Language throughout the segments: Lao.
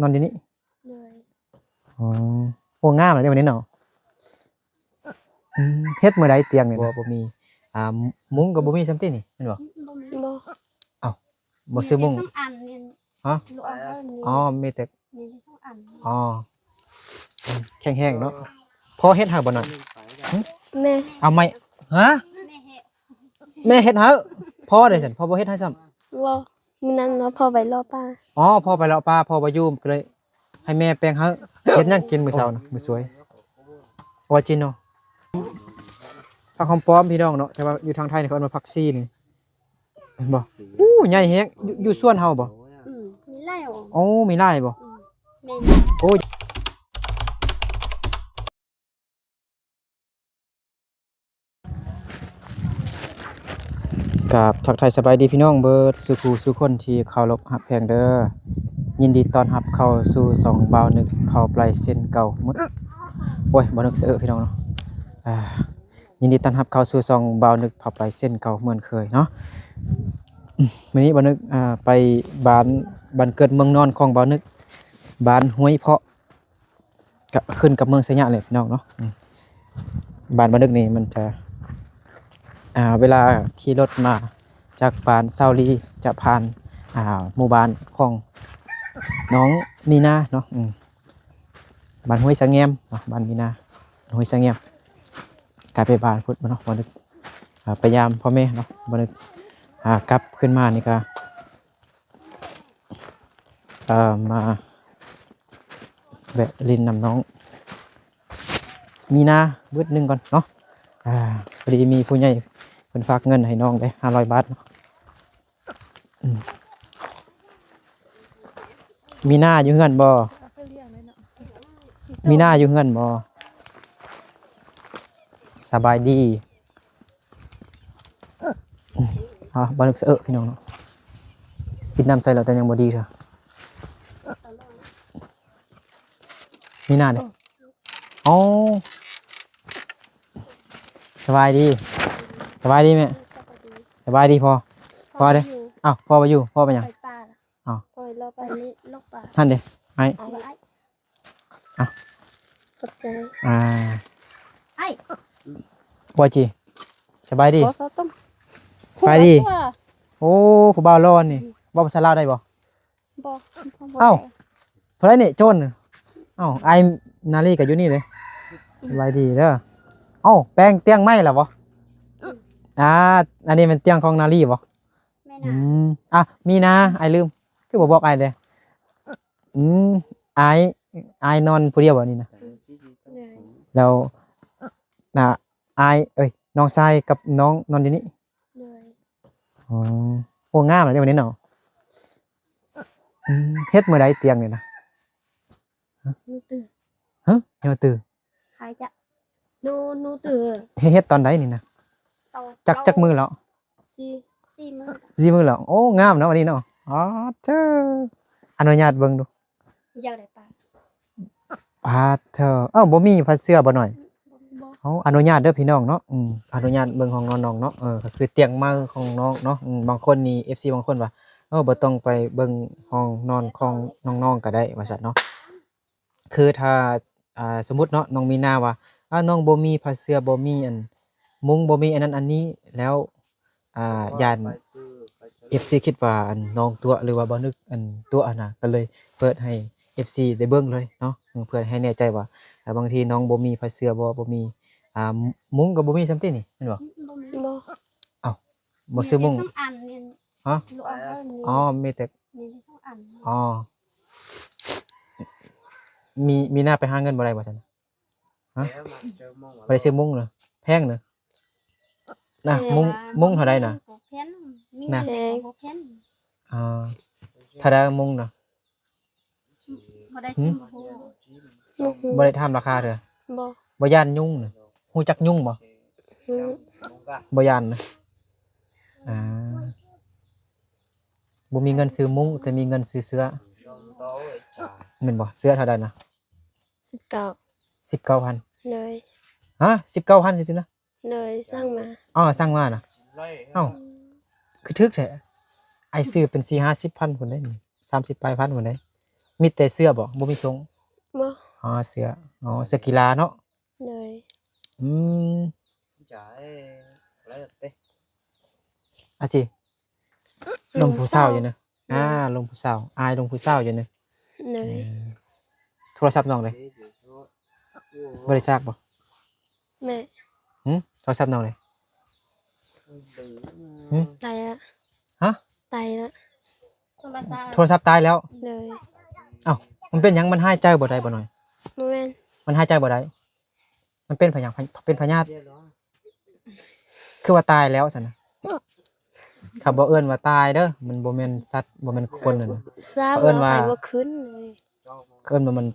ນອນຢູ່ນີ້? ໂດຍ. ອໍ ໂອ້ ງາມເດບັດນີ້ເນາະ. ອືມ ເຮັດມື້ໃດຕຽງນີ້ນະ? ບໍ່ ບໍ່ມີ ອ່າ ມຸ້ງກໍບໍ່ມີຊ້ຳຕິນີ້ ແມ່ນບໍ່? ບໍ່ມີ. ບໍ່. ເອົ້າ ບໍ່ຊື້ມຸ້ງ? ມີແຕ່ສອງອັນນີ້. ຮະ? ລູກເອົາເລີຍນີ້. ອໍ ມີແຕ່ ມີແຕ່ສອງອັນ. ອໍ ແຂງແຮງເນາະ. ພໍ່ເຮັດໃຫ້ບໍ່ນ້ອຍ? ຫຶ? ແມ່. ເອົາໄມ້ ຮະ? ແມ່ເຮັດ. ແມ່ເຮັດໃຫ້. ພໍ່ເດ້ຊັ້ນ ພໍ່ບໍ່ເຮັດໃຫ້ຊ້ຳ? ບໍ່. ມື້ນັ້ນວ່າພໍ່ໄປເລາະປ່າ. ອໍ ພໍ່ໄປເລາະປ່າ ພໍ່ບໍ່ຢູ່ ກໍເລີຍໃຫ້ແມ່ແປງໃຫ້. ເຮັດຫຍັງກິນມື້ເຊົ້ານະ? ມື້ສວຍ ອອຣິຈິນອລ ຜັກຫອມປ້ອມພີ່ນ້ອງເນາະ ແຕ່ວ່າຢູ່ທາງໄທນີ້ເຂົາເອີ້ນວ່າຜັກຊີນີ້ ເຫັນບໍ່? ໂອ້ ໃຫຍ່ແຮງ. ຢູ່ ຢູ່ສວນເຮົາບໍ່? ອືມ ມີຫຼາຍ. ອໍ ມີຫຼາຍບໍ່? ອືມ ແມ່ນ. ໂອ້ຍ ກາບທັກທາຍສະບາຍດີພີ່ນ້ອງເບິດສູ່ຜູ້ສູ່ຄົນທີ່ເຄົາລົບຮັກແພງເດີ. ຍິນດີຕ້ອນຮັບເຂົ້າສູ່ຊ່ອງບ່າວນຶກເຜົ່າໄປເຊັ່ນເກົ່າ. ໂອ້ຍ ບ່າວນຶກສະເອີພີ່ນ້ອງເນາະ. ອ່າ ຍິນດີຕ້ອນຮັບເຂົ້າສູ່ຊ່ອງບ່າວນຶກເຜົ່າໄປເຊັ່ນເກົ່າເໝືອນເຄີຍເນາະ. ມື້ນີ້ບ່າວນຶກ ອ່າ ໄປບ້ານ ບ້ານເກີດເມືອງນອນຂອງບ່າວນຶກ ບ້ານຫ້ວຍເພາະ ກະຂຶ້ນກັບເມືອງໄຊຍະແຫຼະພີ່ນ້ອງເນາະ. ອືມ ບ້ານບ່າວນຶກນີ້ມັນຈະ ອ່າ ເວລາຂີ່ລົດມາຈາກບ້ານຊາວລີ ຈະຜ່ານ ອ່າ ໝູ່ບ້ານຂອງນ້ອງມີນາເນາະ. ອືມ ບ້ານຫ້ວຍສະແງມເນາະ ບ້ານມີນາ ຫ້ວຍສະແງມ ກາຍໄປບ້ານພຸ້ນເນາະ. ບ່າວນຶກ ອ່າ ໄປຢາມພໍ່ແມ່ເນາະ. ບ່າວນຶກ ອ່າ ກັບຂຶ້ນມານີ້ກະ ເອີ ມາແວະຫຼິ້ນນຳນ້ອງມີນາບຶດໜຶ່ງກ່ອນເນາະ. ອ່າ ພໍດີມີຜູ້ໃຫຍ່ເພິ່ນຝາກເງິນໃຫ້ນ້ອງເດ້ ຫ້າຮ້ອຍບາດເນາະ. ອືມ ມີນາຢູ່ເຮືອນບໍ່? ມີນາຢູ່ເຮືອນບໍ່? ສະບາຍດີ. ອ່າ ບໍ່ນຶກສະເອີພີ່ນ້ອງເນາະ. ກິນນ້ຳໃສ່ແລ້ວແຕ່ຍັງບໍ່ດີເທື່ອ. ມີໜ້າເດ້. ອໍ ສະບາຍດີ. ສະບາຍດີແມ່. ສະບາຍດີພໍ່. ພໍ່ເດ້. ອ້າວ ພໍ່ບໍ່ຢູ່. ພໍ່ໄປຫຍັງ? ໄປປ່າລະ. ອ້າວ ພໍ່ໄປເລາະປ່ານີ້ ເລາະປ່າ. ຫັ້ນເດ້ ອ້າຍ. ອ້າຍ. ອ່ະ ຂອບໃຈ. ອ່າ ອ້າຍ ບໍ່ຈີ ສະບາຍດີ. ສະບາຍດີ. ໂອ້ ຜູ້ບ່າວຫຼໍ່ນີ້ ອືມ ເວົ້າພາສາລາວໄດ້ບໍ່? ບໍ່. ເອົ້າ ຜູ້ໃດນີ້ ໂຈນ? ເອົ້າ ອ້າຍນາລີກໍຢູ່ນີ້ເດ້. ສະບາຍດີເດີ. ເອົ້າ ແປງຕຽງໃໝ່ລະບໍ່? ອືມ ອ່າ ອັນນີ້ແມ່ນຕຽງຂອງນາລີບໍ່? ແມ່ນ. ອືມ ອ່ະ ມີນາ ອ້າຍລືມ ຄືບໍ່ບອກອ້າຍເດ້. ອືມ ອ້າຍ ອ້າຍນອນຜູ້ດຽວບໍ່ນີ້ນະ? ໂດຍ. ແລ້ວ ອ່າ ອ້າຍ ເອີຍ ນ້ອງຊາຍກັບນ້ອງນອນຢູ່ນີ້? ໂດຍ. ອໍ ໂອ້ ງາມເດບັດນີ້ເນາະ. ອືມ ເຮັດມື້ໃດຕຽງນີ້ນະ? ຮະ? ໂນຕື້. ຮະ? ໂນຕື້. ຂາຍຈະ ໂນ ໂນຕື້. ເຮັດ ເຮັດຕອນໃດນີ້ນະ? ຕອນ ຈັກ ເກົ້າ ຈັກມື້ແລ້ວ? ສີ່ ສີ່ມື້ ສີ່ມື້ແລ້ວ. ໂອ້ ງາມເນາະອັນນີ້ເນາະ. ອໍ ເທີ ອະນຸຍາດເບິ່ງດູ. ຢາກໄດ້ປາ ປາດເທີ. ເອົ້າ ບໍ່ມີໃຜເຊື່ອບໍ່ໜ້ອຍ? ບໍ່. ເອົາ ອະນຸຍາດເດີພີ່ນ້ອງເນາະ. ອືມ ອະນຸຍາດເບິ່ງຫ້ອງນອນນ້ອງເນາະ. ເອີ ກໍຄືຕຽງໃໝ່ຂອງນ້ອງເນາະ. ອືມ ບາງຄົນນີ້ ເອັຟຊີ ບາງຄົນວ່າ ເອີ ບໍ່ຕ້ອງໄປເບິ່ງຫ້ອງນອນຂອງນ້ອງໆກໍໄດ້ວ່າຊັ້ນເນາະ. ຄືຖ້າ ອ່າ ສົມມຸດເນາະ ນ້ອງມີນາວ່າ ອາ ນ້ອງບໍ່ມີຜ້າເສື່ອ ບໍ່ມີອັນມຸ້ງ ບໍ່ມີອັນນັ້ນອັນນີ້ແລ້ວ ອ່າ ຢ້ານເອັຟຊີຄິດວ່າອັນນ້ອງຕົວະ ຫຼືວ່າບ່າວນຶກອັນຕົວະຫັ້ນນະ ກໍເລີຍເປີດໃຫ້ເອັຟຊີໄດ້ເບິ່ງເລີຍເນາະ ເພື່ອໃຫ້ແນ່ໃຈວ່າ ອາ ບາງທີນ້ອງບໍ່ມີຜ້າເສື່ອ ບໍ່ ບໍ່ມີ ອ່າ ມຸ້ງກໍບໍ່ມີຊ້ຳຕິນີ້ ແມ່ນບໍ່? ບໍ່ມີ. ບໍ່. ເອົ້າ ບໍ່ຊື້ມຸ້ງ? ມີແຕ່ສອງອັນນີ້. ຮະ? ລູກເອົາເລີຍນີ້. ອໍ ມີແຕ່ ມີແຕ່ສອງອັນ. ອໍ ມີ ມີນາໄປຫາເງິນບໍ່ໄດ້ບໍ່ຊັ້ນ? ຮະ? ບໍ່ໄດ້ຊື້ມຸ້ງນະ ແພງນະ ນະ ມຸ້ງ ມຸ້ງເທົ່າໃດນະ? ແພງ ມີເງິນແຕ່ກໍບໍ່ແພງ. ອໍ ເທົ່າໃດມຸ້ງນະ? ບໍ່ໄດ້ຊື້ ຫືມ? ບໍ່ຮູ້. ບໍ່ໄດ້ຖາມລາຄາເທື່ອ? ບໍ່. ບໍ່ຢ້ານຍຸງນະ? ຮູ້ຈັກຍຸງບໍ່? ຫືມ. ບໍ່ຢ້ານນະ? ອ່າ ບໍ່ມີເງິນຊື້ມຸ້ງ ແຕ່ມີເງິນຊື້ເສື້ອ ແມ່ນບໍ່? ເສື້ອເທົ່າໃດນະ? ສິບເກົ້າ. ສິບເກົ້າພັນ. ໂດຍ. ຮະ? ສິບເກົ້າພັນຊື່ໆນະ? ໂດຍ ສັ່ງມາ. ອໍ ສັ່ງມານະ? ເອົ້າ ຄືຖືກແທ້ ອ້າຍຊື້ເປັນສີ່ຫ້າສິບພັນພຸ້ນເດ້ ສາມສິບປາຍພັນພຸ້ນເດ້. ມີແຕ່ເສື້ອບໍ່? ບໍ່ມີສົ້ງ? ບໍ່. ອໍ ເສື້ອ. ອໍ ເສື້ອກິລາເນາະ? ໂດຍ. ອືມ ອາຈິ ລົມຜູ້ສາວຢູ່ເນາະ. ອາ ລົມຜູ້ສາວ ອາຍລົມຜູ້ສາວຢູ່ເນາະ. ໂດຍ. ເອີ ໂທລະສັບນ້ອງເດ? ບໍ່ໄດ້ຊາກບໍ່? ແມ່. ຫຶ? ໂທລະສັບນ້ອງເດ? ຫຶ? ຕາຍລະ. ຮະ? ຕາຍລະ. ໂທລະສັບຕາຍແລ້ວ? ໂດຍ. ເອົ້າ ມັນເປັນຫຍັງ? ມັນຫາຍໃຈບໍ່ໄດ້ບໍ່ນ້ອຍ? ບໍ່ແມ່ນ. ມັນຫາຍໃຈບໍ່ໄດ້? ມັນເປັນພະຫຍັງ? ເປັນພະຍາດ? ຄືວ່າຕາຍແລ້ວຊັ້ນນະ? ເຂົາບໍ່ເອີ້ນວ່າຕາຍເດີ ມັນບໍ່ແມ່ນສັດ ບໍ່ແມ່ນຄົນນະ. ເຂົາເອີ້ນວ່າ ເຂົາເອີ້ນວ່າມັນ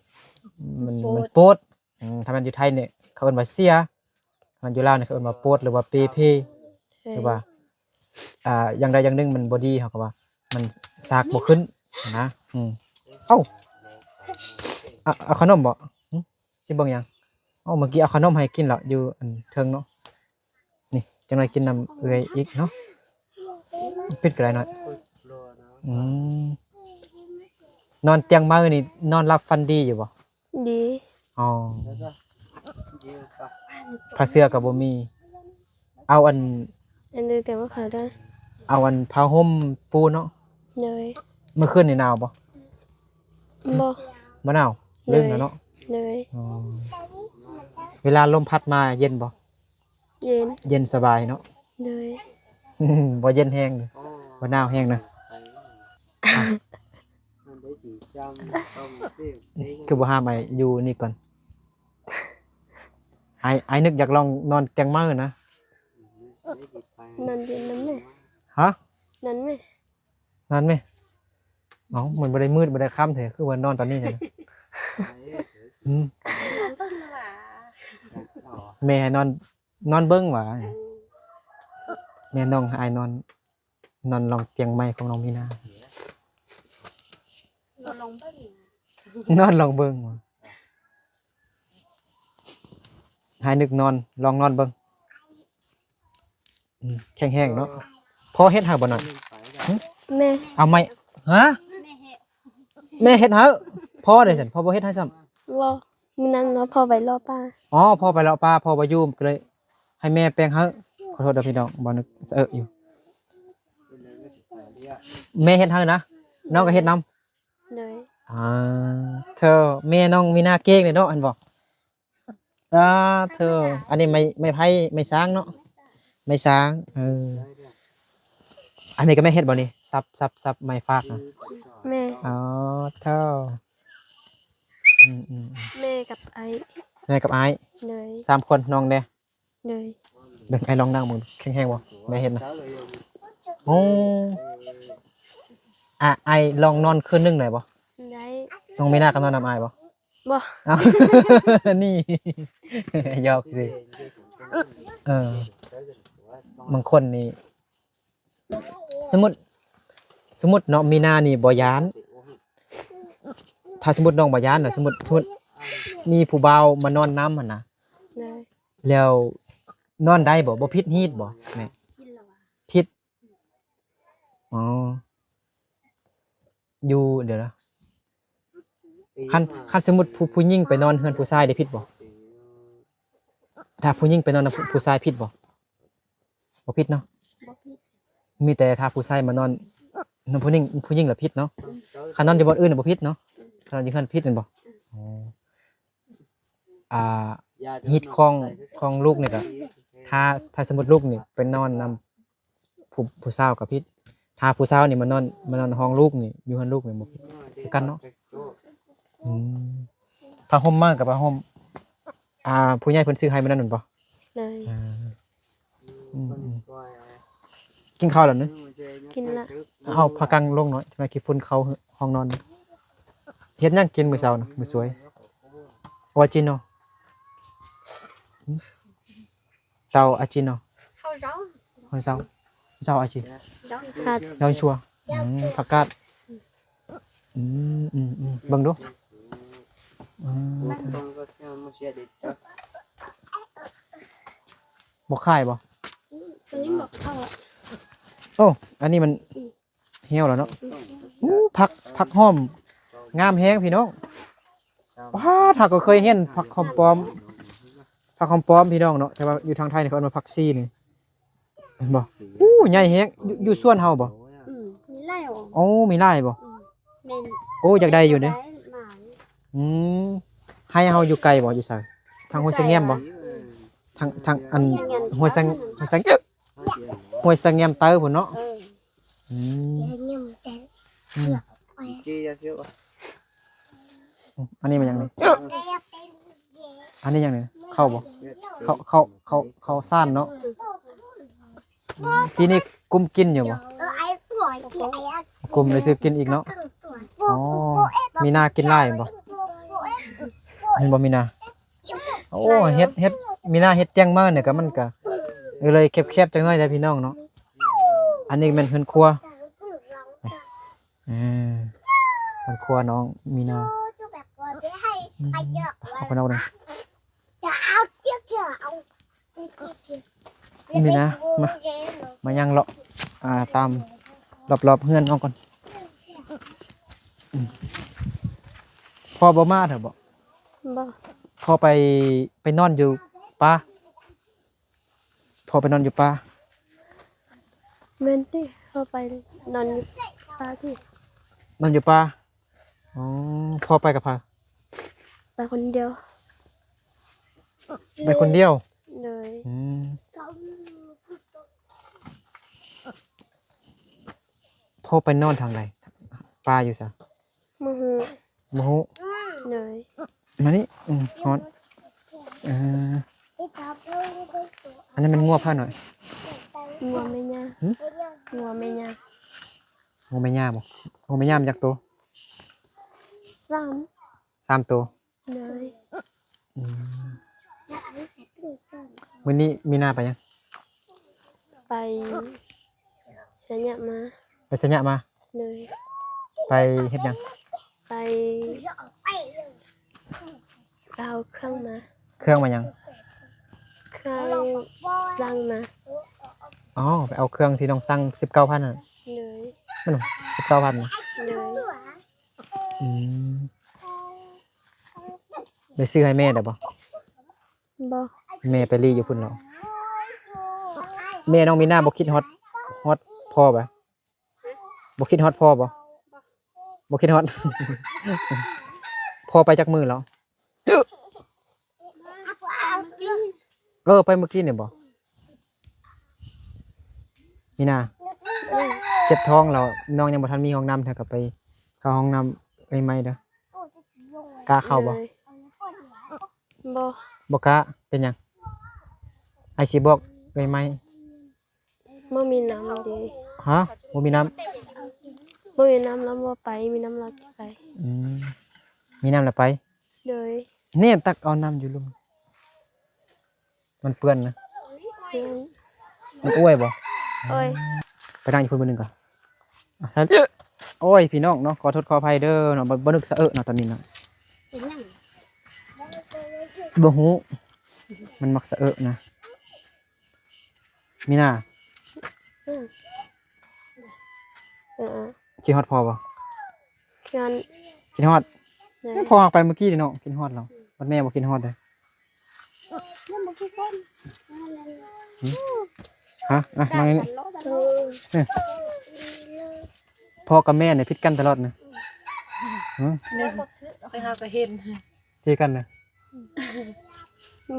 ມັນ ມັນໂປດ. ອືມ ຖ້າແມ່ນຢູ່ໄທນີ້ເຂົາເອີ້ນວ່າເສຍ, ຖ້າແມ່ນຢູ່ລາວນີ້ເຂົາເອີ້ນວ່າໂປດ ຫຼືວ່າເປເພ ເອີ ຫຼືວ່າ ອ່າ ຢ່າງໃດຢ່າງໜຶ່ງມັນບໍ່ດີ ເຮົາກໍວ່າມັນຊາກບໍ່ຂຶ້ນນະ. ອືມ ເອົ້າ ເອົາ ເອົາຂະໜົມບໍ່? ຫຶ? ຊິເບິ່ງຫຍັງ? ເອົາ ເມື່ອກີ້ເອົາຂະໜົມໃຫ້ກິນແລ້ວ ຢູ່ອັນເທິງເນາະ. ນີ້ ຈັກໜ້ອຍກິນນຳເອື້ອຍອີກເນາະ. ປິດກໍໄດ້ນ້ອຍ. ອືມ ນອນຕຽງໄມ້ນີ້ ນອນຫຼັບຝັນດີຢູ່ບໍ່? ດີ. ອໍ ຜ້າເສື່ອກໍບໍ່ມີ. ເອົາອັນ ອັນນີ້ແຕ່ວ່າຜ້າໄດ້ ເອົາອັນຜ້າຫົ່ມປູເນາະ. ໂດຍ. ເມື່ອຄືນນີ້ໜາວບໍ່? ບໍ່ ບໍ່ໜາວ. ໂດຍ. ລຶ້ງແລ້ວເນາະ. ໂດຍ. ອໍ ເວລາລົມພັດມາເຢັນບໍ່? ເຢັນ ເຢັນສະບາຍເນາະ. ໂດຍ. ບໍ່ເຢັນແຮງເດີ ບໍ່ໜາວແຮງເດີ. ຄືບໍ່ຫາມອ້າຍຢູ່ນີ້ກ່ອນ? ອ້າຍ ອ້າຍນຶກຢາກລອງນອນຕຽງໄມ້ນະ. ນອນເຢັນນຳແມ່. ຮະ? ນອນແມ່. ນອນແມ່. ເອົ້າ ມັນບໍ່ໄດ້ມືດບໍ່ໄດ້ຄ່ຳແທ້ ຄືວ່ານອນຕອນນີ້ນະ. ອືມ ແມ່ໃຫ້ນອນ ນອນເບິ່ງຫວາ. ແມ່ນ້ອງໃຫ້ອ້າຍນອນ ນອນລອງຕຽງໄມ້ຂອງນ້ອງມີນາ. ນອນລອງເບິ່ງ ນອນລອງເບິ່ງຫວາ. ໃຫ້ນຶກນອນ ລອງນອນເບິ່ງ. ອືມ ແຂງແຮງເນາະ. ພໍ່ເຮັດໃຫ້ບໍ່ນ້ອຍ? ຫຶ? ແມ່. ເອົາໄມ້ ຮະ? ແມ່ເຮັດໃຫ້. ພໍ່ເດຊັ້ນ ພໍ່ບໍ່ເຮັດໃຫ້ຊ້ຳ? ບໍ່. ມື້ນັ້ນເນາະ ພໍ່ໄປເລາະປ່າ. ອໍ ພໍ່ໄປເລາະປ່າ ພໍ່ບໍ່ຢູ່ ກໍເລີຍໃຫ້ແມ່ແປງໃຫ້. ຂໍໂທດເດີພີ່ນ້ອງ ບໍ່ນຶກສະເອິະຢູ່. ແມ່ເຮັດໃຫ້ນະ ນ້ອງກໍເຮັດນຳ. ໂດຍ. ອ່າ ເທີ ແມ່ນ້ອງມີນາເກັ່ງເດ້ເນາະ ເຫັນບໍ່? ອ່າ ເທີ ອັນນີ້ໄມ້ ໄມ້ໄຜ່ ໄມ້ຊ້າງເນາະ ໄມ້ຊ້າງ. ເອີ ອັນນີ້ກໍແມ່ເຮັດບໍ່ນີ້? ສັບ ສັບ ສັບໄມ້ຟາກນະ. ແມ່. ອໍ ເທີ. ອືມໆໆ ແມ່ກັບອ້າຍ ແມ່ກັບອ້າຍ. ໂດຍ. ສາມຄົນ ນ້ອງເດ້? ໂດຍ. ເບິ່ງ ອ້າຍລອງນັ່ງເບິ່ງ ແຂງແຮງບໍ່? ແມ່ເຮັດນະ. ໂອ້ ອາ ອ້າຍລອງນອນຄືນໜຶ່ງໄດ້ບໍ່? ໄດ້. ນ້ອງມີນາກໍນອນນຳອ້າຍບໍ່? ບໍ່. ເອົ້າ ນີ້ ຢອກຊື່. ເອີ ບາງຄົນນີ້ ສົມມຸດ ສົມມຸດເນາະ ມີນານີ້ບໍ່ຢ້ານ. ຖ້າສົມມຸດນ້ອງບໍ່ຢ້ານນະ ສົມມຸດ ສົມມຸດມີຜູ້ບ່າວມານອນນຳຫັ້ນນະ. ໂດຍ. ແລ້ວນອນໄດ້ບໍ່? ບໍ່ຜິດຮີດບໍ່ແມ່? ຜິດ. ອໍ ຢູ່ ດຽວນະ ຄັນ ຄັນສົມມຸດຜູ້ ຜູ້ຍິງໄປນອນເຮືອນຜູ້ຊາຍໄດ້ຜິດບໍ່? ຖ້າຜູ້ຍິງໄປນອນນຳຜູ້ຊາຍຜິດບໍ່? ບໍ່ຜິດເນາະ. ບໍ່ຜິດ. ມີແຕ່ຖ້າຜູ້ຊາຍມານອນນຳຜູ້ຍິງ ຜູ້ຍິງລະຜິດເນາະ. ອືມ. ຄັນນອນຢູ່ບ່ອນອື່ນນະບໍ່ຜິດເນາະ. ອືມ. ຄັນນອນຢູ່ເຮືອນຜິດແມ່ນບໍ່? ອືມ. ອໍ ອ່າ ຮີດຂອງ ຂອງລູກນີ້ກະ ຖ້າ ຖ້າສົມມຸດລູກນີ້ໄປນອນນຳ ຜູ້ ຜູ້ສາວກໍຜິດ. ຖ້າຜູ້ສາວນີ້ມານອນ ມານອນຫ້ອງລູກນີ້ ຢູ່ເຮືອນລູກນີ້ບໍ່ຜິດຄືກັນເນາະ. ອືມ ຜ້າຫົ່ມມາກັບຜ້າຫົ່ມ ອ່າ ຜູ້ໃຫຍ່ເພິ່ນຊື້ໃຫ້ມື້ນັ້ນແມ່ນບໍ່? ໂດຍ. ອ່າ ອືມໆ ກິນເຂົ້າແລ້ວເນາະ? ກິນລະ. ເອົາຜ້າກັງລົງໜ້ອຍ ຈະມາຂີ້ຝຸ່ນເຂົ້າຫ້ອງນອນ. ເຮັດຫຍັງກິນມື້ເຊົ້ານະ ມື້ສວຍ? ໂອວາຈິນເນາະ. ເຕົ້າອາຈິນເນາະ. ເຮົາເຈົ້າ ເຮົາເຈົ້າ ເຈົ້າອາຈິນ ເຈົ້າ ເຈົ້າຊົວ. ອືມ ຜັກກາດ. ອືມ ອືມ ອືມ ເບິ່ງດູ. ອືມ ບໍ່ຂາຍບໍ່? ໂອ້ ອັນນີ້ມັນ ອືມ ຫ່ຽວແລ້ວເນາະ. ອືມ ໂອ້ ຜັກ ຜັກຫອມ ງາມແຮງພີ່ນ້ອງ. ປາດ ເຮົາກໍເຄີຍເຫັນຜັກຫອມປ້ອມ ຜັກຫອມປ້ອມພີ່ນ້ອງເນາະ ແຕ່ວ່າຢູ່ທາງໄທນີ້ເຂົາເອີ້ນວ່າຜັກຊີນີ້ ເຫັນບໍ່? ອູ້ ໃຫຍ່ແຮງ. ຢູ່ ຢູ່ສວນເຮົາບໍ່? ອືມ ມີຫຼາຍບໍ່? ໂອ້ ມີຫຼາຍບໍ່? ອືມ ແມ່ນ. ໂອ້ ຢາກໄດ້ຢູ່ເດ້. ໄດ້ຫຼາຍ. ອືມ ໄຮ່ເຮົາຢູ່ໄກບໍ່? ຢູ່ໃສ? ທາງຫ້ວຍສະແງມບໍ່? ທາງ ທາງອັນຫ້ວຍສະ ຫ້ວຍສະ ຫ້ວຍສະແງມໃຕ້ພຸ້ນເນາະ. ເອີ ອືມ ອືມ ອັນນີ້ມັນຫຍັງນີ້? ອັນນີ້ຫຍັງນີ້? ເຂົ້າບໍ່? ເຂົ້າ ເຂົ້າ ເຂົ້າ ເຂົ້າສານເນາະ. ປີນີ້ກຸ້ມກິນຢູ່ບໍ່? ກຸ້ມໄດ້ຊື້ກິນອີກເນາະ. ອໍ ມີນາກິນຫຼາຍແມ່ນບໍ່? ແມ່ນບໍ່ ມີນາ? ໂອ້ ເຮັດ ເຮັດ ມີນາເຮັດຕຽງມານີ້ກະ ມັນກະເລີຍແຄບໆ ຈັກໜ້ອຍເດ້ພີ່ນ້ອງເນາະ. ອັນນີ້ແມ່ນເຮືອນຄົວ ເອີ ເຮືອນຄົວນ້ອງມີນາ. ອືມ ເອົາໄປນອກເດີ. ມີນາ ມາ ມາຍ່າງເລາະ ອ່າ ຕາມລອບໆ ເຮືອນນ້ອງກ່ອນ. ອືມ ພໍ່ບໍ່ມາເທື່ອບໍ່? ບໍ່. ພໍ່ໄປ ໄປນອນຢູ່ປ່າ? ພໍ່ໄປນອນຢູ່ປ່າ? ແມ່ນຕິ ພໍ່ໄປນອນຢູ່ປ່າຕິ. ນອນຢູ່ປ່າ? ອໍ ພໍ່ໄປກັບໃຜ? ໄປຄົນດຽວ. ໄປຄົນດຽວ? ໂດຍ. ອືມ ພໍ່ໄປນອນທາງໃດ? ປ່າຢູ່ໃສ? ບໍ່ຮູ້. ບໍ່ຮູ້? ໂດຍ. ມານີ້ ອືມ ຮ້ອນ. ເອີ ອັນນັ້ນແມ່ນງົວໃຜໜ້ອຍ? ງົວແມ່ຍ່າ. ຫຶ? ງົວແມ່ຍ່າ. ງົວແມ່ຍ່າບໍ່? ງົວແມ່ຍ່າມີຈັກໂຕ? ສາມ. ສາມໂຕ? ໂດຍ. ອືມ ມື້ນີ້ມີນາໄປຫຍັງ? ໄປໄຊຍະມາ. ໄປໄຊຍະມາ? ໂດຍ. ໄປເຮັດຫຍັງ? ໄປເອົາເຄື່ອງມາ. ເຄື່ອງມາຫຍັງ? ເຄື່ອງສັ່ງມາ. ອໍ ໄປເອົາເຄື່ອງທີ່ນ້ອງສັ່ງສິບເກົ້າພັນຫັ້ນ. ໂດຍ. ແມ່ນບໍ່? ສິບເກົ້າພັນນະ? ໂດຍ. ອືມ ໄດ້ຊື້ໃຫ້ແມ່ແລ້ວບໍ່? ບໍ່. ແມ່ໄປລີ້ຢູ່ພຸ້ນແລ້ວ. ແມ່ນ້ອງມີນາບໍ່ຄິດຮອດ ຮອດພໍ່ບໍ່? ບໍ່ຄິດຮອດພໍ່ບໍ່? ບໍ່ຄິດຮອດ. ພໍ່ໄປຈັກມື້ແລ້ວ? ເອີ ໄປມື້ກີ້ນີ້ບໍ່? ມີນາ ເຈັບທ້ອງແລ້ວ ນ້ອງຍັງບໍ່ທັນມີຫ້ອງນ້ຳ ເທື່ອກໍໄປເຂົ້າຫ້ອງນ້ຳເອື້ອຍໄມ້ເດີ. ກ້າເຂົ້າບໍ່? ບໍ່. ບໍ່ກ້າ. ເປັນຫຍັງ? ອ້າຍຊິບອກເອື້ອຍໄມ້. ບໍ່ມີນ້ຳເດ. ຮະ? ບໍ່ມີນ້ຳ? ບໍ່ມີນ້ຳລະບໍ່ໄປ, ມີນ້ຳລະໄປ. ອືມ ມີນ້ຳລະໄປ. ໂດຍ. ນີ້ຕັກເອົານ້ຳຢູ່ລຸ່ມ ມັນເປື້ອນນະ. ເປື້ອນ. ມັນອ້ວຍບໍ່? ໂອ້ຍ ໄປນັ່ງຢູ່ພຸ້ນມື້ໜຶ່ງກ່ອນ. ອ່ະ ໃສ່ ໂອ້ຍ ພີ່ນ້ອງເນາະ ຂໍໂທດຂໍອະໄພເດີເນາະ ບໍ່ ບໍ່ນຶກສະເອາະເນາະ ຕອນນີ້ເນາະ. ເປັນຫຍັງ? ບໍ່ຮູ້ ມັນມັກສະເອາະນະ. ມີນາ ອືມ ເອີໆ ຄິດຮອດພໍ່ບໍ່? ຄິດຮອດ. ຄິດຮອດ? ແມ່ນ. ພໍ່ຮັກໄປມື້ກີ້ນີ້ເນາະ ຄິດຮອດແລ້ວ. ບັດແມ່ບໍ່ຄິດຮອດເດ້. ຍັງບໍ່ຄິດຮອດ. ຫຶ? ຮະ? ອ່ະ ນັ່ງນີ້. ເອີ ພໍ່ກັບແມ່ນີ້ຜິດກັນຕະຫຼອດນະ. ຫຶ? ໄປຫາກໍເຫັນ ຕີກັນນະ.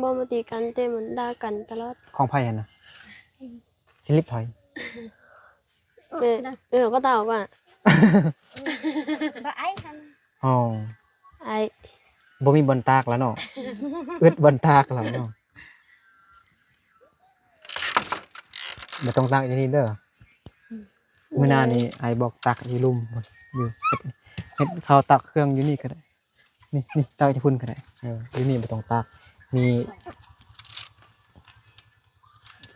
ບໍ່ມາຕີກັນ ແຕ່ມັນດ່າກັນຕະຫຼອດ. ຂອງໃຜຫັ້ນນະ? ສະລິບໃຜ? ເອີ ເອີ ບໍ່ຕາກວ່າ ບໍ່ໄອ. ອໍ ໄອ ບໍ່ມີບ່ອນຕາກແລ້ວເນາະ. ອຶດບ່ອນຕາກແລ້ວເນາະ. ບໍ່ຕ້ອງຕາກຢູ່ນີ້ເດີ. ອືມ ມື້ໜ້ານີ້ອ້າຍບອກຕາກຢູ່ລຸ່ມ ຢູ່ ເຮັດ ເຮັດເຂົ້າຕາກເຄື່ອງຢູ່ນີ້ກໍໄດ້. ນີ້ ນີ້ ຕາກຢູ່ພຸ້ນກໍໄດ້. ເອີ ຢູ່ນີ້ບໍ່ຕ້ອງຕາກ ມີ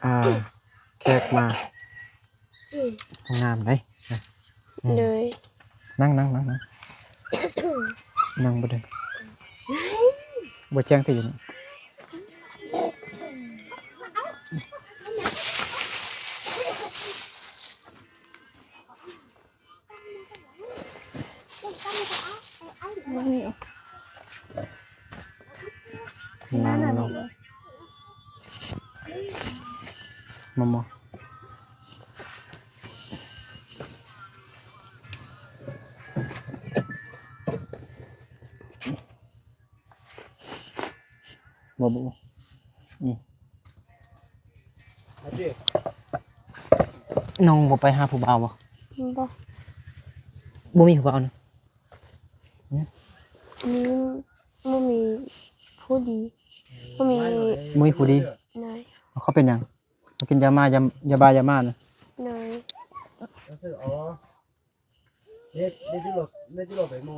ອ່າ ແຂກມາ. ອືມ ຫ້ອງນ້ຳເດ້. ອືມ ໂດຍ. ນັ່ງ ນັ່ງ ນັ່ງ ນັ່ງ ນັ່ງບໍ່ໄດ້ ບໍ່ແຈ້ງທີ່ຢູ່ນີ້. ເ ງາມເນາະ ມາ ມາ ບໍ່ ບໍ່ ອືມ ນ້ອງບໍ່ໄປຫາຜູ້ບ່າວບໍ່? ບໍ່ ບໍ່ມີຜູ້ບ່າວນະ? ອືມ ອັນນີ້ບໍ່ມີຜູ້ດີ ບໍ່ມີ ບໍ່ມີຜູ້ດີ. ໂດຍ ເຂົາເປັນຫຍັງ? ເຂົາກິນຢາມາ ຢາ ຢາບ້າຢາມ້ານະ? ໂດຍ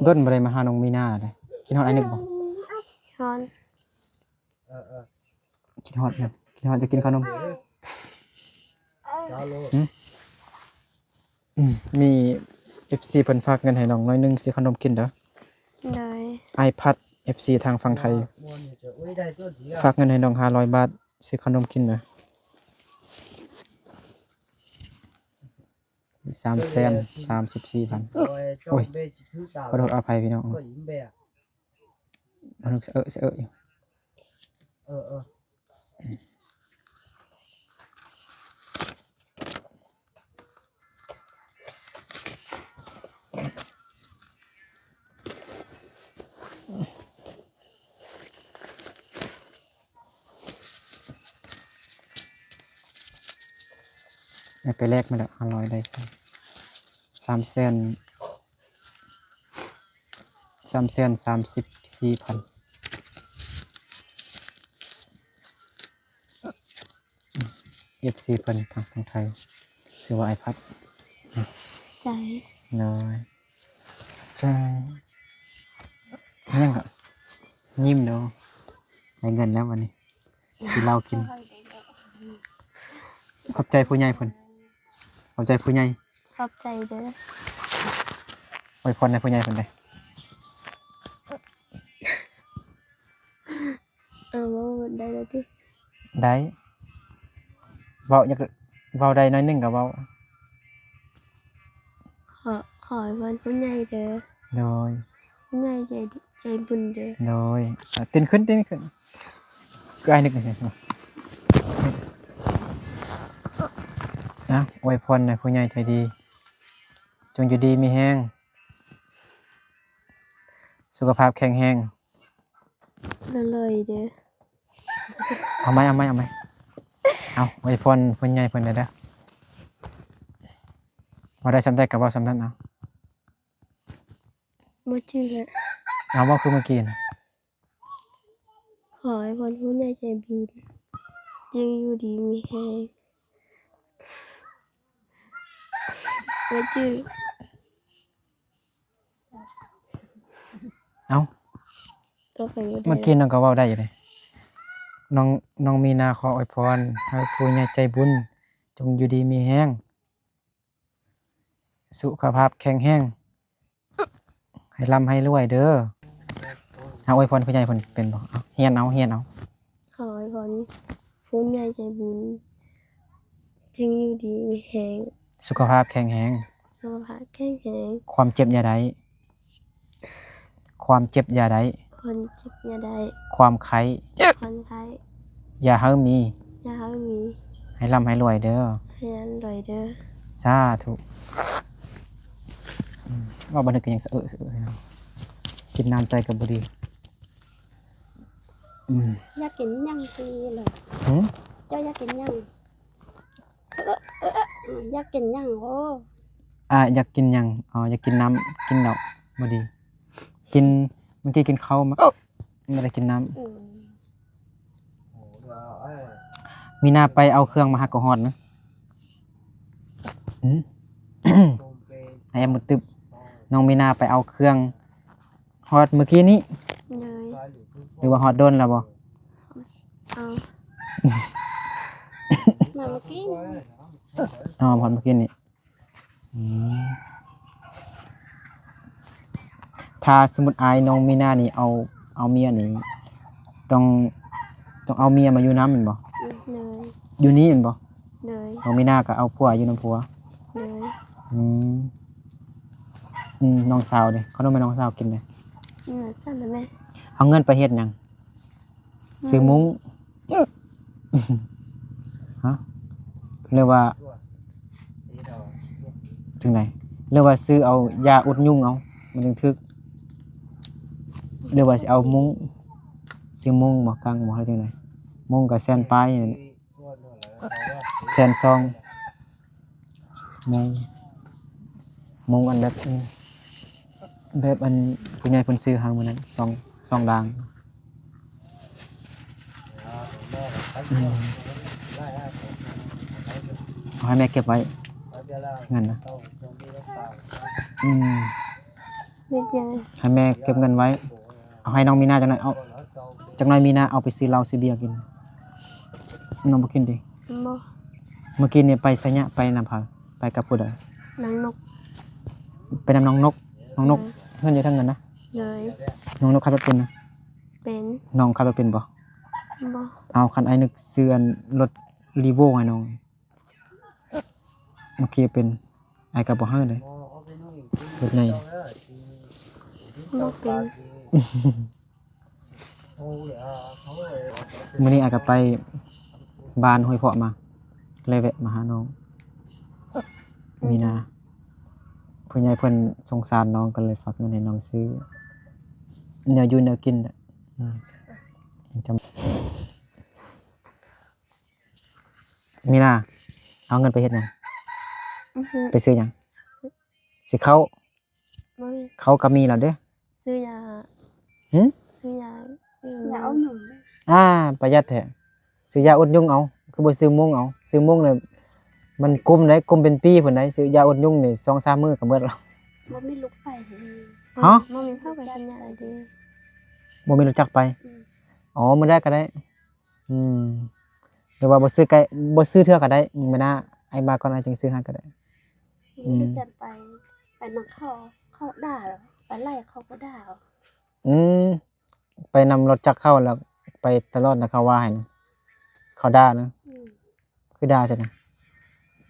ດົນບໍ່ໄດ້ມາຫານ້ອງມີນາເດ້. ຄິດຮອດອ້າຍນຶກບໍ່? ຮອດ ຄິດຮອດຫຍັງ? ຄິດຮອດຈະກິນເຂົ້າໜົມ. ຫືມ? ອືມ ມີເອັຟຊີເພິ່ນຝາກເງິນໃຫ້ນ້ອງໜ້ອຍໜຶ່ງ ຊື້ເຂົ້າໜົມກິນເດີ. ໂດຍ iPad ເອັຟຊີທາງຝັ່ງໄທ ຝາກເງິນໃຫ້ນ້ອງຫ້າຮ້ອຍບາດ ຊື້ເຂົ້າໜົມກິນເດີ. ສາມແສນສາມສິບສີ່ພັນ. ໂອ້ຍ ຂໍໂທດອະໄພພີ່ນ້ອງ. ເອີ ເອີ ເອີ ໄດ້ໄປແລກມາແລ້ວ ຫ້າຮ້ອຍ ໄດ້ສາມແສນ ສາມແສນສາມສິບສີ່ພັນ. ເອັຟຊີເພິ່ນທາງຝັ່ງໄທ ຊື່ວ່າອ້າຍພັດ. ໃຈ ໂດຍ ໃຈ ຫຍັງກໍ ຍິ້ມເນາະ ໄດ້ເງິນແລ້ວບັດນີ້ ຊື້ເຫຼົ້າກິນ. ຂອບໃຈຜູ້ໃຫຍ່ເພິ່ນ ຂອບໃຈຜູ້ໃຫຍ່. ຂອບໃຈເດີ. ອວຍພອນໃຫ້ຜູ້ໃຫຍ່ເພິ່ນເດ້. ເອີ ເວົ້າໄດ້ແລ້ວຕິ? ໄດ້ ເວົ້າຢາກ ເວົ້າໄດ້ໜ້ອຍໜຶ່ງກໍເວົ້າ. ຂໍ ຂໍອວຍພອນຜູ້ໃຫຍ່ເດີ. ໂດຍ ຜູ້ໃຫຍ່ໃຈ ໃຈບຸນເດີ. ໂດຍ ເຕັ້ນຂຶ້ນ ເຕັ້ນຂຶ້ນ ຄືອ້າຍນຶກ. ອະ ອວຍພອນໃຫ້ຜູ້ໃຫຍ່ໃຈດີ ຈົ່ງຢູ່ດີມີແຮງ ສຸຂະພາບແຂງແຮງ ລວຍໆເດີ. ເອົາໃໝ່ ເອົາໃໝ່ ເອົາໃໝ່. ເອົາ ອວຍພອນຜູ້ໃຫຍ່ເພິ່ນແດ່ເດີ. ເວົ້າໄດ້ສ່ຳໃດກໍເວົ້າສ່ຳນັ້ນເອົາ. ບໍ່ຈື່ແລ້ວ. ເອົາ ເວົ້າຄືເມື່ອກີ້ນະ. ຂໍໃຫ້ພອນຜູ້ໃຫຍ່ໃຈບຸນ ຈົ່ງຢູ່ດີມີແຮງ. ບໍ່ຈື່. ເອົ້າ ຕໍ່ໄປບໍ່ໄດ້. ເມື່ອກີ້ນ້ອງກໍເວົ້າໄດ້ຢູ່ເດ້. ນ້ອງ ນ້ອງມີນາຂໍອວຍພອນໃຫ້ຜູ້ໃຫຍ່ໃຈບຸນ ຈົ່ງຢູ່ດີມີແຮງ ສຸຂະພາບແຂງແຮງ ໃຫ້ລ່ຳໃຫ້ລວຍເດີ. ເອົາ ອວຍພອນຜູ້ໃຫຍ່ເພິ່ນເປັນບໍ່? ເອົາ ຮຽນເອົາ ຮຽນເອົາ. ຂໍອວຍພອນຜູ້ໃຫຍ່ໃຈບຸນ ຈົ່ງຢູ່ດີມີແຮງ ສຸຂະພາບແຂງແຮງ ສຸຂະພາບແຂງແຮງ ຄວາມເຈັບຢ່າໄດ້ ຄວາມເຈັບຢ່າໄດ້ ຄວາມເຈັບຢ່າໄດ້ ຄວາມໄຂ້ ຄວາມໄຂ້ ຢ່າໃຫ້ມີ ຢ່າໃຫ້ມີ ໃຫ້ລ່ຳໃຫ້ລວຍເດີ ໃຫ້ລ່ຳລວຍເດີ. ສາທຸ. ອືມ ເວົ້າບໍ່ນຶກກໍຍັງສະເອີສະເອີ ກິນນ້ຳໃສ່ກໍບໍ່ດີ. ອືມ ຢາກກິນຫຍັງຊີ້ລະ? ຫືມ? ເຈົ້າຢາກກິນຫຍັງ? ເອີ ເອີ ເອີ ຢາກກິນຫຍັງ? ໂອ້ ອາ ຢາກກິນຫຍັງ? ອໍ ຢາກກິນນ້ຳ ກິນເຫຼົ້າ ບໍ່ດີ. ກິນ ເມື່ອກີ້ກິນເຂົ້າມາ ບໍ່ໄດ້ກິນນ້ຳ. ອືມ ມີນາໄປເອົາເຄື່ອງມາຫາກໍຮອດນະ. ອືມ ໃຫ້ແອມມືຕຶບ ນ້ອງມີນາໄປເອົາເຄື່ອງ ຮອດມື້ກີ້ນີ້ ໂດຍ ຫຼືວ່າຮອດດົນແລ້ວບໍ່? ເອົາ ມາມື້ກີ້ນີ້. ອໍ ຮອດມື້ກີ້ນີ້. ອືມ ຖ້າສົມມຸດອ້າຍນ້ອງມີນານີ້ເອົາ ເອົາເມຍນີ້ ຕ້ອງ ຕ້ອງເອົາເມຍມາຢູ່ນຳແມ່ນບໍ່? ໂດຍ ຢູ່ນີ້ແມ່ນບໍ່? ໂດຍ ນ້ອງມີນາກໍເອົາຜົວຢູ່ນຳຜົວ. ໂດຍ ອືມ ອືມ ນ້ອງສາວເດ້ ເຂົ້າໜົມໃຫ້ນ້ອງສາວກິນເດ້. ອືມ ຊັ້ນແຫຼະແມ່. ເອົາເງິນໄປເຮັດຫຍັງ? ຊື້ມຸ້ງ ຮະ ຫຼືວ່າຈັ່ງໃດ? ຫຼືວ່າຊື້ເອົາຢາອຸດຍຸງເອົາ ມັນຈຶ່ງຖືກ? ຫຼືວ່າຊິເອົາມຸ້ງ? ຊື້ມຸ້ງບໍ່? ກັງບໍ່? ຫຼືຈັ່ງໃດ? ມຸ້ງກໍແສນປາຍ ແສນສອງ ມຸ້ງ ມຸ້ງອັນແບບ ແບບອັນຜູ້ໃຫຍ່ເພິ່ນຊື້ໃຫ້ມື້ນັ້ນ ສອງ ສອງດາງ. ອືມ ເອົາໃຫ້ແມ່ເກັບໄວ້ ເງິນນະ. ອືມ ເຮັດຫຍັງ? ໃຫ້ແມ່ເກັບເງິນໄວ້ ເອົາໃຫ້ນ້ອງມີນາຈັກໜ້ອຍ ເອົາ ຈັກໜ້ອຍມີນາເອົາໄປຊື້ເຫຼົ້າຊື້ເບຍກິນ. ນ້ອງບໍ່ກິນຕິ? ບໍ່. ມື້ກີ້ນີ້ໄປໄສຍະ? ໄປນຳໃຜ? ໄປກັບຜູ້ໃດ? ນາງນົກ. ໄປນຳນ້ອງນົກ? ນ້ອງນົກ ເອີ ເຮືອນຢູ່ທາງເງິນນະ? ໂດຍ. ນ້ອງນົກຂັບລົດເປັນນະ? ເປັນ. ນ້ອງຂັບລົດເປັນບໍ່? ບໍ່. ເອົາ ຄັນອ້າຍນຶກຊື້ອັນລົດ Revo ໃຫ້ນ້ອງ. ໂອເຄ ເປັນ ອ້າຍກໍບໍ່ໃຫ້ເດ້ ລົດໃຫຍ່ ບໍ່ເປັນ. ມື້ນີ້ອ້າຍກໍໄປບ້ານຫ້ວຍເພາະມາ ເລີຍແວະມາຫານ້ອງ ອືມ ມີນາ. ຜູ້ໃຫຍ່ເພິ່ນສົງສານນ້ອງ ກໍເລີຍຝາກເງິນໃຫ້ນ້ອງຊື້ແນວຢູ່ແນວກິນແຫຼະ. ອືມ ມີນາ ເອົາເງິນໄປເຮັດຫຍັງ? ອືຮຶ ໄປຊື້ຫຍັງ? ຊື້ເຂົ້າ? ບໍ່ມີ. ເຂົ້າກໍມີແລ້ວເດ້. ຊື້ຢາ. ຫື? ຊື້ຢາ. ຢາອົດຍຸງ. ອ່າ ປະຢັດແທ້. ຊື້ຢາອົດຍຸງເອົາ. ຄືບໍ່ຊື້ມຸ້ງເອົາ? ຊື້ມຸ້ງນີ້ມັນກຸ້ມເດ້ ກຸ້ມເປັນປີພຸ້ນເດ້. ຊື້ຢາອົດຍຸງນີ້ສອງສາມມື້ກໍໝົດແລ້ວ. ບໍ່ມີລູກໄປ. ຮະ? ບໍ່ມີເຂົ້າໄປເປັນຫຍັງເດ້. ບໍ່ມີລົດຈັກໄປ? ອືມ. ອໍ ມື້ໃດກໍໄດ້. ອືມ ຫຼືວ່າບໍ່ຊື້ໃກ້ ບໍ່ຊື້ເທື່ອກໍໄດ້ ມື້ໜ້າອ້າຍມາກ່ອນ ອ້າຍຈຶ່ງຊື້ໃຫ້ກໍໄດ້. ອືມ ຈັດໄປ ໄປນຳເຂົາ ເຂົາດ່າ ໄປໄລ່ເຂົາກໍດ່າ. ອືມ ໄປນຳລົດຈັກເຂົາ ແລ້ວໄປຕະຫຼອດນະ ເຂົາວ່າໃຫ້ນະ ເຂົາດ່ານະ. ອືມ ຄືດ່າຊັ້ນນະ?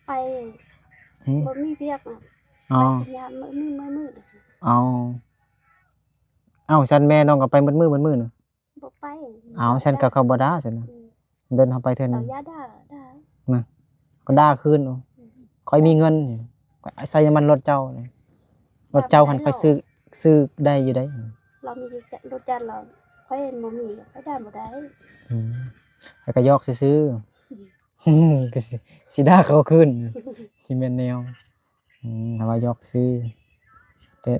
ໄປ ຫື? ບໍ່ມີວຽກນະ. ອໍ ໄປສັນຍາມມື້ນີ້ມື້ນີ້. ອໍ ເອົ້າ ຊັ້ນແມ່ນ້ອງກໍໄປໝົດມື້ໝົດມື້ນະ. ບໍ່ໄປ. ອ້າວ ຊັ້ນກໍເຂົາບໍ່ດ່າຊັ້ນນະ. ອືມ ເດີນເຮົາໄປເທື່ອໜຶ່ງ ເອົາຢ່າດ່າ ດ່ານະ ກໍດ່າຄືນ. ອືມ ຂ້ອຍມີເງິນ ຂ້ອຍໃສ່ນ້ຳມັນລົດເຈົ້າ ລົດເຈົ້າຫັ້ນຂ້ອຍຊື້ ຊື້ໄດ້ຢູ່ໃດ໋. ລາວມີລົດຈັກລາວ ຂ້ອຍບໍ່ມີ ຂ້ອຍດ່າບໍ່ໄດ້. ອືມ ຂ້ອຍກໍຫຍອກຊື່ໆ. ອືມ ກໍຊິ ຊິດ່າເຂົາຄືນ ຊິແມ່ນແນວ. ອືມ ເຮົາວ່າຫຍອກຊື່ ແຕ່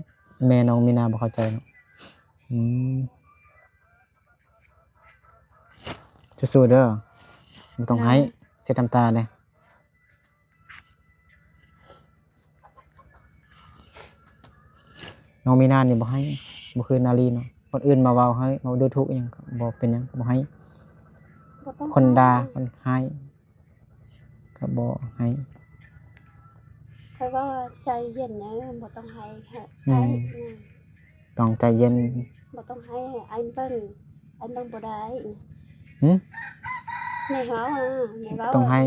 ແມ່ນ້ອງມີນາບໍ່ເຂົ້າໃຈເນາະ. ອືມ ສູ້ໆເດີ ບໍ່ຕ້ອງໄຫ້ ເຊັດນ້ຳຕາແດ່. ນ້ອງມີນານີ້ບໍ່ໄຫ້ ບໍ່ຄືນາລີເນາະ. ຄົນອື່ນມາເວົ້າໃຫ້ ມາດູຖູກອີ່ຫຍັງກໍບໍ່ເປັນຫຍັງ ບໍ່ໄຫ້. ບໍ່ຕ້ອງ ຄົນດ່າ ໄຫ້ ຄົນຮ້າຍ ກໍບໍ່ໃຫ້. ຂ້ອຍວ່າໃຈເຢັນນະ ບໍ່ຕ້ອງໃຫ້ ໃຫ້ ອືມ ໃຫ້ນະ ຕ້ອງໃຈເຢັນ. ອືມ ບໍ່ຕ້ອງໃຫ້ ໃຫ້ອ້າຍເບິ່ງ ອ້າຍເບິ່ງບໍ່ໄດ້. ຫື? ແມ່ເວົ້າ ແມ່ເວົ້າ ບໍ່ຕ້ອງໃຫ້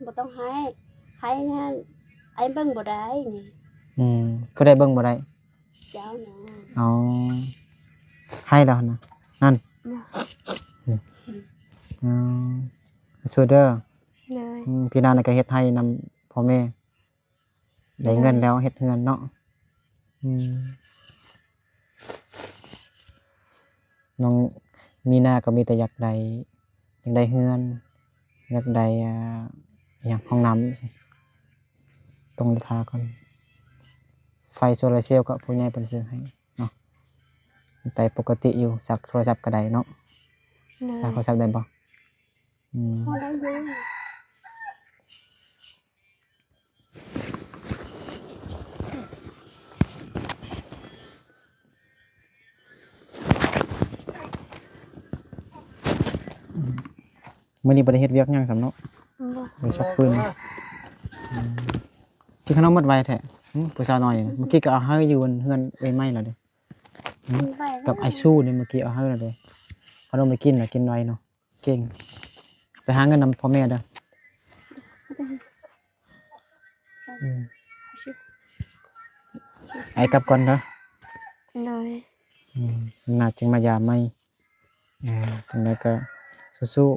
ບໍ່ຕ້ອງໃຫ້ ໃຫ້ນັ້ນ ອ້າຍເບິ່ງບໍ່ໄດ້ນີ້. ອືມ ຜູ້ໃດເບິ່ງບໍ່ໄດ້? ເຈົ້ານະ. ອໍ ໃຫ້ແລ້ວນະ ນັ້ນ. ອືມ ສູ້ໆເດີ. ໂດຍ. ອືມ ປີໜ້ານີ້ກໍເຮັດໄຮ່ນຳພໍ່ແມ່ ໄດ້ເງິນແລ້ວເຮັດເຮືອນເນາະ. ອືມ ນ້ອງມີນາກໍມີແຕ່ຢາກໄດ້ ຢາກໄດ້ເຮືອນ ຢາກໄດ້ ອ່າ ອີ່ຫຍັງ ຫ້ອງນ້ຳ ຕ້ອງໄດ້ຖ້າກ່ອນ. ໄຟໂຊລາເຊວກໍຜູ້ໃຫຍ່ເພິ່ນຊື້ໃຫ້ເນາະ. ໄດ້ປົກກະຕິຢູ່ ຊັກໂທລະສັບກໍໄດ້ເນາະ. ໂດຍ. ຊັກໂທລະສັບໄດ້ບໍ່? ອືມ ຊັກໄດ້ຢູ່. ມື້ນີ້ບໍ່ໄດ້ເຮັດວຽກຫຍັງຊ້ຳເນາະ. ບໍ່ ໄປຊອກຟືນ. ອືມ ກິນຂະໜົມໝົດໄວແທ້. ຫຶ ຜູ້ສາວນ້ອຍນີ້ ມື້ກີ້ກໍເອົາໃຫ້ຢູ່ເຮືອນເອື້ອຍໃໝ່ແລ້ວເດ້. ຫຶ ກັບໄອຊູນີ້ ມື້ກີ້ເອົາໃຫ້ແລ້ວເດ້. ຂະໜົມໄປກິນລະ ກິນໄວເນາະ. ເກັ່ງ ໄປຫາເງິນນຳພໍ່ແມ່ເດີ. ອືມ ອ້າຍກັບກ່ອນເດີ. ໂດຍ. ອືມ ໜ້າຈຶ່ງມາຢາມໃໝ່. ອ່າ ຈັ່ງໃດກໍສູ້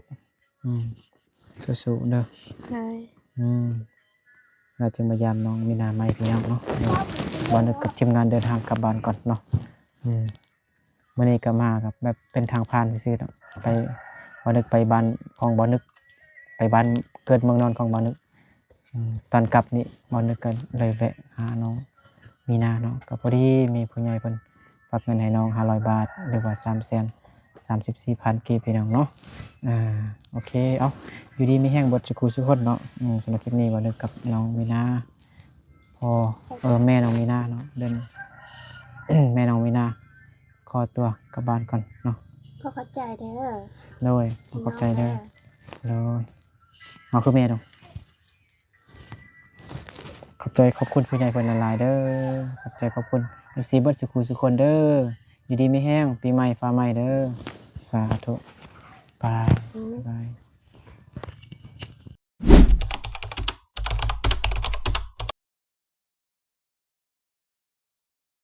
ໆ ອືມ ສູ້ໆເດີ ໂດຍ ອືມ ແລ້ວຈຶ່ງມາຢາມນ້ອງມີນາໃໝ່ພີ່ນ້ອງເນາະ ບ່າວນຶກກັບທີມງານເດີນທາງກັບບ້ານກ່ອນເນາະ ອືມ ມື້ນີ້ກໍມາກັບແບບເປັນທາງຜ່ານຊື່ໆເນາະ ໄປ ບ່າວນຶກໄປບ້ານຂອງບ່າວນຶກ ໄປບ້ານເກີດເມືອງນອນຂອງບ່າວນຶກ ອືມ ຕອນກັບນີ້ບ່າວນຶກກໍເລີຍແວະຫານ້ອງມີນາເນາະ ກໍພໍດີມີຜູ້ໃຫຍ່ເພິ່ນຝາກເງິນໃຫ້ນ້ອງຫ້າຮ້ອຍບາດ ຫຼືວ່າສາມແສນສາມສິບສີ່ພັນກີບ ພີ່ນ້ອງເນາະ ອ່າ ໂອເຄ ເອົາ ຢູ່ດີມີແຮງເບິດສູ່ຄູ່ສູ່ຄົນເນາະ ອືມ ສຳລັບຄລິບນີ້ບ່າວນຶກກັບນ້ອງມີນາ ພໍ່ ເອີ ແມ່ນ້ອງມີນາເນາະ ເດີນ ແມ່ນ້ອງມີນາ ຂໍຕົວກັບບ້ານກ່ອນເນາະ ຂໍຂອບໃຈເດີ ໂດຍ ຂໍຂອບໃຈເດີ ໂດຍ ເອົາ ຄືແມ່ນ້ອງ ຂອບໃຈຂອບຄຸນຜູ້ໃຫຍ່ເພິ່ນຫຼາຍໆເດີ ຂອບໃຈຂອບຄຸນເອັຟຊີເບິດສູ່ຄູ່ສູ່ຄົນເດີ ຢູ່ດີມີແຮງ ປີໃໝ່ຟ້າໃໝ່ເດີ ສາທຸ ບາຍ ບາຍ.